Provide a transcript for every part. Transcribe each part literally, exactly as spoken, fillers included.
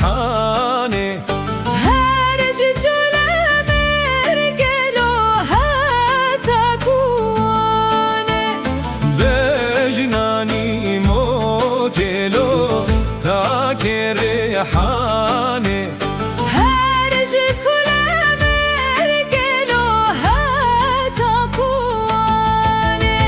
Hanê. Her ji çole mêr gelo heta ku wane. Bejnanî mo gelo takê rêhanê. Her ji kule mêr gelo heta ku wane.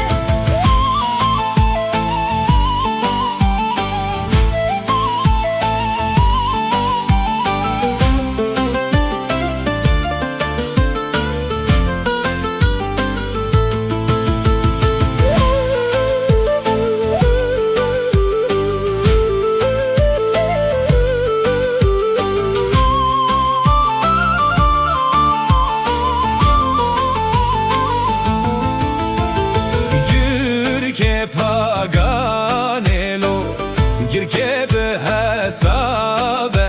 Girke paganê lo, girke bi hesab e.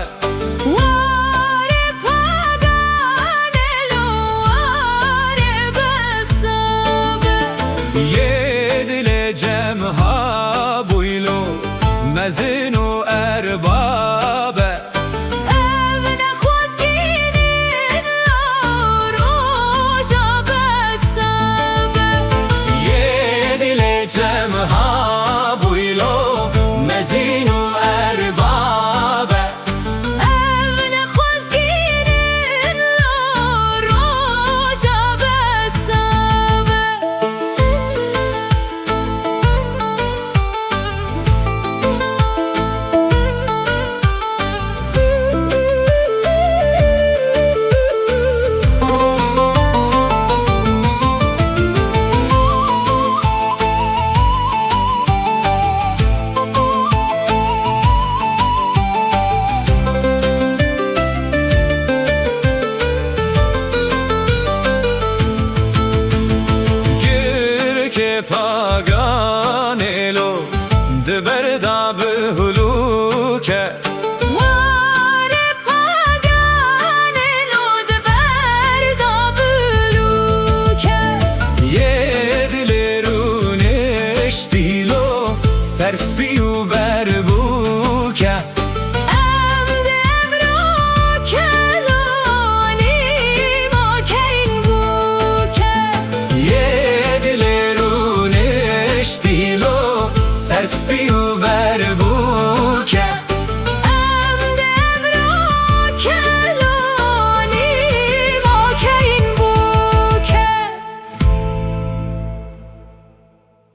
Ware paganê lo, ware bi hesab e. Yê dilê cem ha bûylo, mezin û erbab e. Ev ne xwezgînên roja besab e. Yê dilê cem ha bûylo, mezin û erbab e. Ev ne xwezgînên roja besab e. Girkê paganê lo di ber da bi hulûk e. Warê paganê lo di ber da bi hulûk e. Yê dilê rûniştî lo ser spî